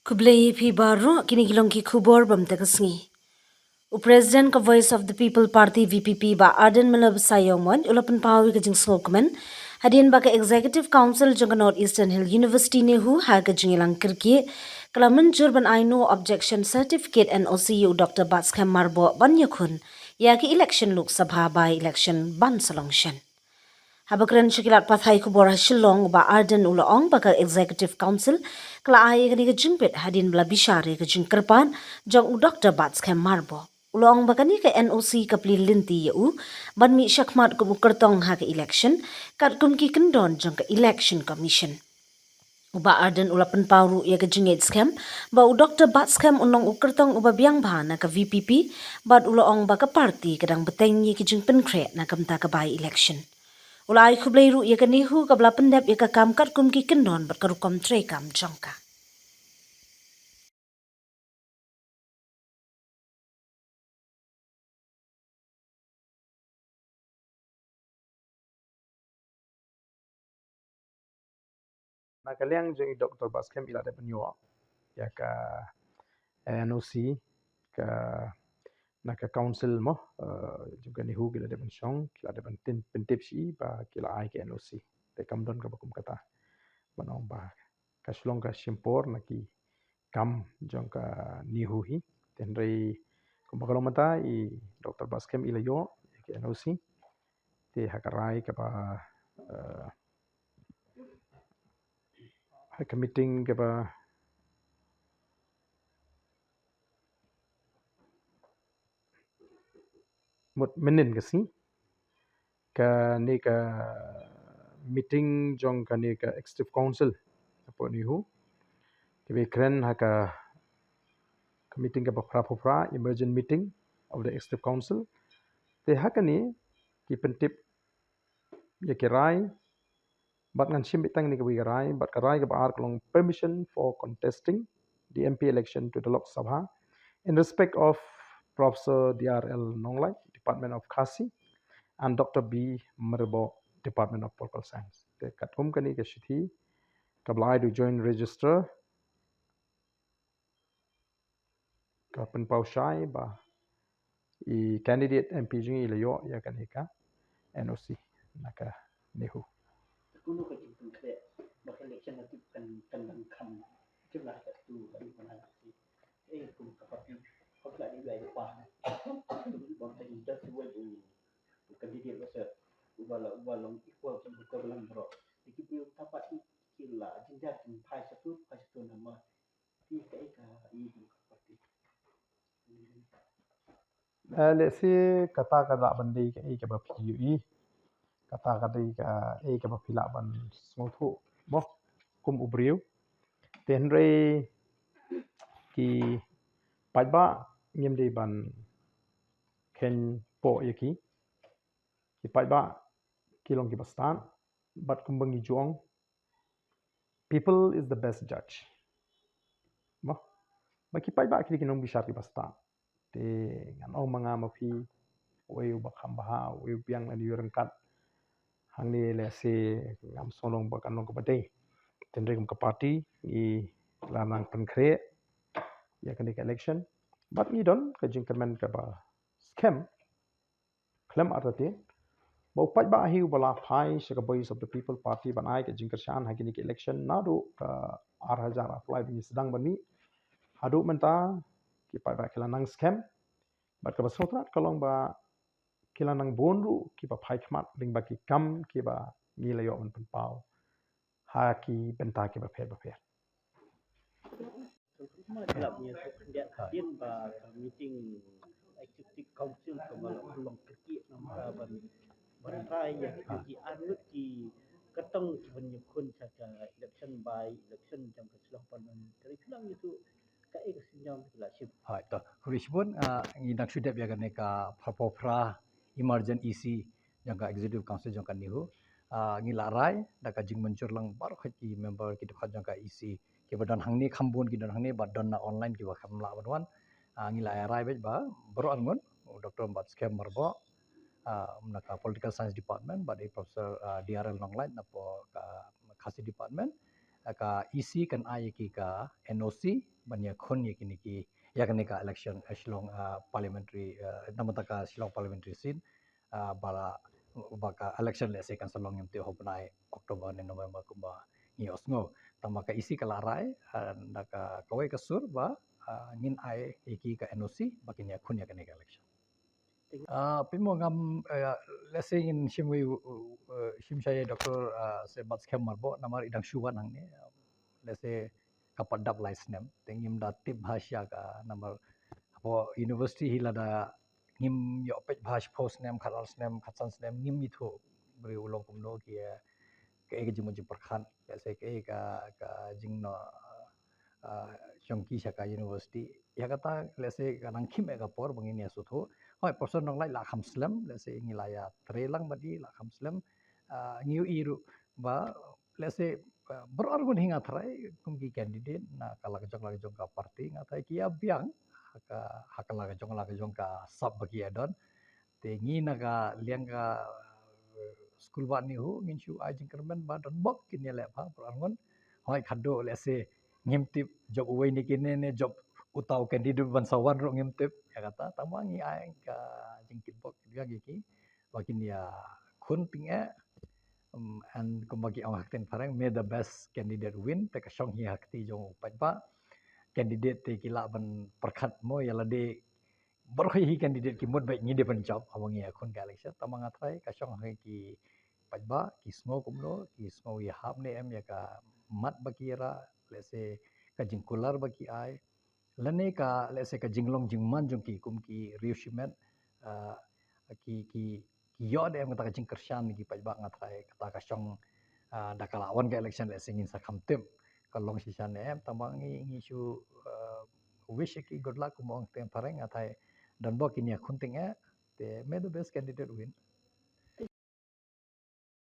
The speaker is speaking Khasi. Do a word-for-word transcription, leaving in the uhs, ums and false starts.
Khublei ïa phi baroh, kine ki long ki khubor bam ta ka sngi. U President ka Voice of the People Party, V P P, Bah Ardent Miller Basaiawmoit u la pynpaw ïa ka jingsngewkmen hadien ba ka Executive Council jong ka North Eastern Hill University, NEHU, ha ka jingïalang kyrkieh ka la mynjur ban ai no objection certificate, N O C, ïa u Doctor Batskhem Myrboh ban ïakhun ïa ka election Lok Sabha by-election ban sa long shen. Haba kren sha ki lad pathai khubor ha Shillong, u Bah Ardent u la ong ba ka Executive Council ka la ai ïa kane ka jingbit hadien ba la bishar ïa ka jingkyrpad jong u Doctor Batskhem Myrboh. U la ong ba kane ka N O C ka plie lynti ïa u ban mih shakhmat kum u kyrtong ha ka election katkum ki kyndon jong ka Election Commission. U Bah Ardent u la pynpaw ruh ïa ka jingngeit skhem ba u Doctor Batskhem un long u kyrtong uba biang bha na ka V P P, bad u la ong ba ka party ka dang bteng ïa ki jingpynkhreh na ka bynta ka by-election. U la ai khublei ruh ïa ka NEHU kaba la pyndep ïa ka kam katkum ki kyndon bad ka rukom treikam jong ka. Na ka liang jong i Doctor Batskhem i la dep ban ïoh ïa ka N O C ka, na ka council mo, eh, jong ka NEHU ki la dep ban shong, ki la dep ban tin, pyntip sha i ba ki la ai ka N O C. Te kam don kaba kum kata. Ban ong ba ka shu long ka shim por na ki kam jong ka NEHU hi. Te hynrei kumba ka long mynta, i Doctor Batskhem i la ïoh ïa ka N O C. Te ha ka rai kaba, eh, ha ka meeting kaba mut mynnin ka sngi, kane ka meeting jong kane ka Executive Council hapoh NEHU, kaba kren ha ka, ka meeting kaba phra phew phra, emergent meeting of the Executive Council. Te ha kane ki pyntip ïa ki rai, bad ngan shim beit tang ïa kawei ka rai, bad ka rai kaba ar ka long permission for contesting the M P election to the Lok Sabha in respect of Professor D R L Nonglait, Department of Khasi, and Doctor B Myrboh, Department of Political Science. Te katkum kane ka shithi kaba la ai da u Joint Registrar, ka pynpaw shai ba i candidate M P jong ngi i la ïoh ïa kane ka N O C na ka NEHU. Kumno ka jingpynkhreh ba ka election na tip kan, kan dang kham jylla ka tu ka dei ka na si. Eh, kum ka party, ka la dei bai pa. Ba ka jingdat tu wai u candidate ba sa uba la, uba long equal kum ka balang bro. Ki pi ka party ki la jingdat ki phai satu, phai satu nama. Ki ka, ka, i ka party. Eh, let's say, kata ka lah ban dei kaei kaba phi ïohi. Kata ka dei kaei kaba phi lah ban sngewthuh mo, kum u briew. Te hynrei ki paidbah ngim dei ban kheiñ poh ïa ki. Ki paidbah ki long kiba stad, bad kumba ngi ju ong, people is the best judge. Mo, ba ki paidbah ki dei ki nongbishar kiba stad. Te ngan ong ma nga ma phi, uei uba kham bha, uei u biang lane uei u ryngkat. Hangne let's say ngam sngewlong ba kan long kaba dei. Te hynrei kum ka party ngi la nang pynkhreh ïa kane ka election. Bad ngi don ka jingkyrmen kaba skhem khlem artatien ba u paidbah hi uba la phai sha ka Voice of the People Party ban ai ka jingkyrshan ha kine ki election naduh ka ar hajar arphew lai ba ngi sdang ban mih haduh mynta, ki paidbah ki la nang skhem. Bad kaba sngewtynnat ka long ba ki la nang bun ruh kiba phai khmat lyngba ki kam kiba ngi la ïoh ban pynpaw ha ki bynta kiba pher bapher. Kumba ki la mih hadien ba ka meeting Executive Council kaba la pynlong kyrkieh namar ban, ban trai ïa ki ar ngut ki kyrtong ki ban ïakhun sha ka election by-election jong ka Shillong Parliament. Ka dei pynlong ïa tu kaei ka sienjam ki la shim. Hai to, khublei shibun, ah, ngi dang shu dep ïa kane ka phra phew phra emergent E C jong ka Executive Council jong ka NEHU. Ah, ngi la rai da ka jingmynjur lang baroh ki member ki dkhot jong ka E C kiba don hangne kham bun ki don hangne bad don na online kiba kham lah ban wan. Ah, ngi la rai beit ba baroh arngut u Doctor Batskhem Myrboh, ah, na ka Political Science Department bad i Professor, ah, D R L Nonglait na ka Khasi Department, ah, ka E C kan ai ïa ki ka N O C ban ïakhun ïa kine ki, ïa kane ka election, eh, Shillong, ah, parliamentary, eh, namar ka Shillong parliamentary seat, ah, ba la, ba ka election lehse kan sa long ngim tip ha u bnai October ne November kumba ngi ïohsngew. Tangba ka E C ka la rai, ah, da ka kawei ka sur ba, ah, ngin ai ïa ki ka N O C ba kin ïakhun ïa kane ka election. Ah, pynmong ngam, eh, lehse ngin shim wei, eh, shim sha ïa Doctor, ah, Syed Batskhem Myrboh namar i dang shu wan hangne. Lehse ka pat dap lai snem. Te ngim da tip bha sha ka namar hapoh university hi lada ngim ïoh peit bha shiphew snem, khatar snem, khatsan snem, ngim ithuh briew u long kumno ki, eh, kaei ka jingmut jingpyrkhat, lehse kaei ka, ka jingnoh, ah, shong ki sha ka university. Ïa kata lehse ka nang khim eh ka por ba ngin ïa sngewthuh. Hooid, Professor Nonglait la kham slem, lehse ngi la ïa trei lang bad i la kham slem. Ah, ngi ïohi ruh ba lehse, ah, baroh arngut hi nga tharai kum ki candidate na ka la ka jong la ka jong ka party nga tharai ki ïa biang ha ka, ha ka la ka jong la ka jong ka sap ba ki ïa don. Te ngi na ka liang ka, eh, skul bad NEHU ngin shu ai jingkyrmen ba don bok kin ïa leh bha baroh arngut. Hooid, khadduh lehse ngim tip jop uwei ne kine ne jop uta u candidate ban sa wan ruh ngim tip ïa kata, tangba ngi ai ka jingkitbok kit ga ïa ki ba kin ïakhun tyngeh. Um, and kumba ki ong ha ktien phareng, may the best candidate win. Te ka shong hi ha kti jong u paidbah. Candidate te ki lah ban pyrkhat mo ïa lade baroh hi candidate ki mut ba ngi dei ban jop haba ngi ïakhun ka election. Tangba nga tharai ka shong ha ki paidbah, ki sngew kumno, ki sngew ïahap ne em ïa ka mat ba ki rah, lehse ka jingkular ba ki ai, lane ka, lehse ka jinglong jingman jong ki kum ki riew shimet, ah, ki, ki, ki ïoh ne em kata ka jingkyrshan ki paidbah. Nga tharai kata ka shong, ah, da ka la wan ka election lehse ngin sa kham tip ka long shisha ne em, tangba ngi, ngi shu, ah, wish ïa ki good luck kumba ong ktien phareng, nga tharai don bok kin ïakhun tyngeh. Te may the best candidate win.